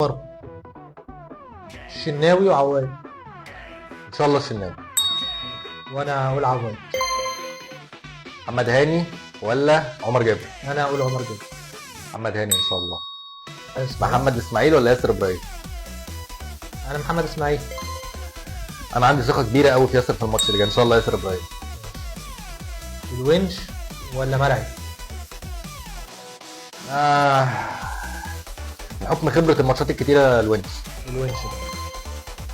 المرمى. الشناوي وعواد. ان شاء الله الشناوي. وانا اقول عواد. محمد هاني ولا عمر جابر؟ انا اقول عمر جابر. محمد هاني ان شاء الله. محمد اسماعيل ولا ياسر ابراهيم؟ انا محمد اسماعيل. انا عندي ثقة كبيرة قوي في ياسر في الماتش اللي جاي، ان شاء الله ياسر ابراهيم. الونش ولا مرعي؟ آه، بحكم خبره الماتشات الكتيرة الونش. الونش.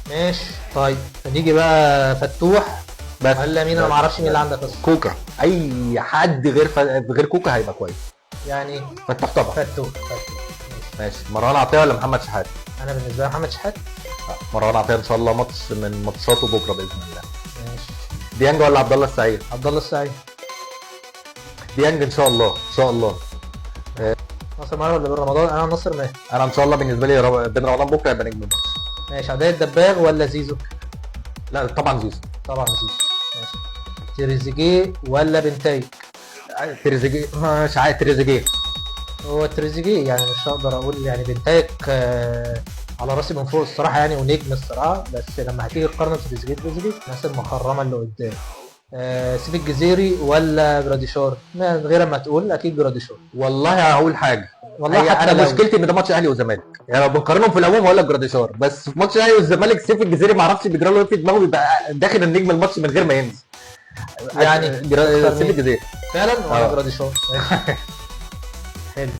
ماشي، طيب نيجي بقى فتوح بس ولا مين؟ انا ما اعرفش مين اللي عندك اصلا. كوكا، اي حد غير غير كوكا هيبقى كويس. يعني فتوح طبعا. فتوح فتوح. ماشي. ماشي، مروان عطية ولا محمد شحاته؟ انا بالنسبة لي محمد شحاته. مروان عطية ان شاء الله ماتش من ماتشاته بكره باذن الله. ماشي. ديانج ولا عبد الله السعيد؟ عبد الله السعيد. ديانج ان شاء الله، ان شاء الله. ناصر ماهر ولا بن رمضان؟ انا ناصر ماهر. انا ان شاء الله بالنسبة لي بن رمضان بكره هيبقى نجم الماتش. ماشي. عبد الدباغ ولا زيزو؟ لا طبعا زيزو. طبعا زيزو. ماشي. تريزيجيه ولا بنتايج؟ تريزيجيه، مش عارف، تريزيجيه. هو تريزيجيه يعني، مش هقدر اقول يعني بنتايج على راسي من فوق الصراحة يعني، ونجم الصراحه، بس لما هتيجي تقارنه بتريزيجيه، تريزيجيه الناس المخرمه اللي قدام. سيف الجزيري ولا جراديشار؟ من غير ما تقول اكيد جراديشار. والله هقول حاجة. والله حتى انا لو مشكلتي ان ده ماتش اهلي وزمالك، يعني لو بنقارنهم في العموم هقول لك جراديشار، بس في ماتش الاهلي والزمالك سيف الجزيري ما اعرفش بيجرى له ايه في دماغه، بيبقى داخل النجم الماتش من غير ما ينزل. يعني سيف مين؟ الجزيري. فعلا وانا آه. جراديشار. ماشي. حلو.